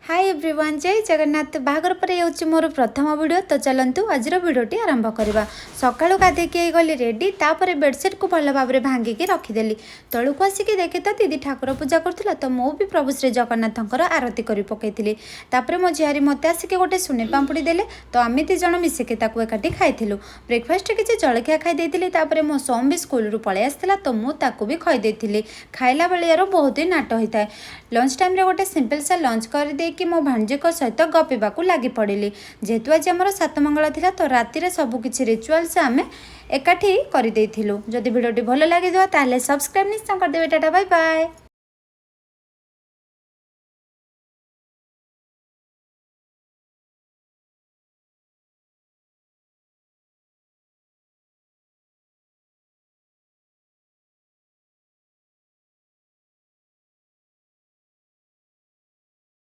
High everyone, ଜୟ ଜଗନ୍ନାଥ। ବାହାଘର ପରେ ହେଉଛି ମୋର ପ୍ରଥମ ଭିଡ଼ିଓ। ତ ଚାଲନ୍ତୁ, ଆଜିର ଭିଡ଼ିଓଟି ଆରମ୍ଭ କରିବା। ସକାଳୁ ଗାଧେଇକି ହେଇଗଲି ରେଡ଼ି। ତାପରେ ବେଡ଼ସିଟ୍କୁ ଭଲ ଭାବରେ ଭାଙ୍ଗିକି ରଖିଦେଲି। ତଳକୁ ଆସିକି ଦେଖେ ତ ଦିଦି ଠାକୁର ପୂଜା କରୁଥିଲା। ତ ମୁଁ ବି ପ୍ରଭୁ ଶ୍ରୀ ଜଗନ୍ନାଥଙ୍କର ଆରତି କରି ପକାଇଥିଲି। ତାପରେ ମୋ ଝିଆରୀ ମୋତେ ଆସିକି ଗୋଟେ ସୁନି ପାମ୍ପୁଡ଼ି ଦେଲେ, ତ ଆମେ ଦୁଇ ଜଣ ମିଶିକି ତାକୁ ଏକାଠି ଖାଇଥିଲୁ। ବ୍ରେକଫାଷ୍ଟରେ କିଛି ଜଳଖିଆ ଖାଇ ଦେଇଥିଲି। ତାପରେ ମୋ ସୋମ ବି ସ୍କୁଲରୁ ପଳେଇ ଆସିଥିଲା, ତ ମୁଁ ତାକୁ ବି ଖୁଆଇ ଦେଇଥିଲି। ଖାଇଲା ବେଳେ ୟାର ବହୁତ ହି ନାଟ ହୋଇଥାଏ। ଲଞ୍ଚ ଟାଇମ୍ରେ ଗୋଟେ ସିମ୍ପଲ୍ ସା ଲଞ୍ଚ କରିଦେଇକି ମୋ ଭାଣିଜୀଙ୍କ ସହିତ ଗପିବାକୁ ଲାଗି ପଡ଼ିଲି। ଯେହେତୁ ଆଜି ଆମର ସାତମଙ୍ଗଳା ଥିଲା, ତ ରାତିରେ ସବୁ କିଛି ରିଚୁଆଲ୍ସ ଆମେ ଏକାଠି କରିଦେଇଥିଲୁ। ଯଦି ଭିଡ଼ିଓଟି ଭଲ ଲାଗିଥିବ, ତାହେଲେ ସବସ୍କ୍ରାଇବ୍ ନିଶ୍ଚୟ କରିଦେବେ। ଟାଟା, ବାଇ ବାଏ।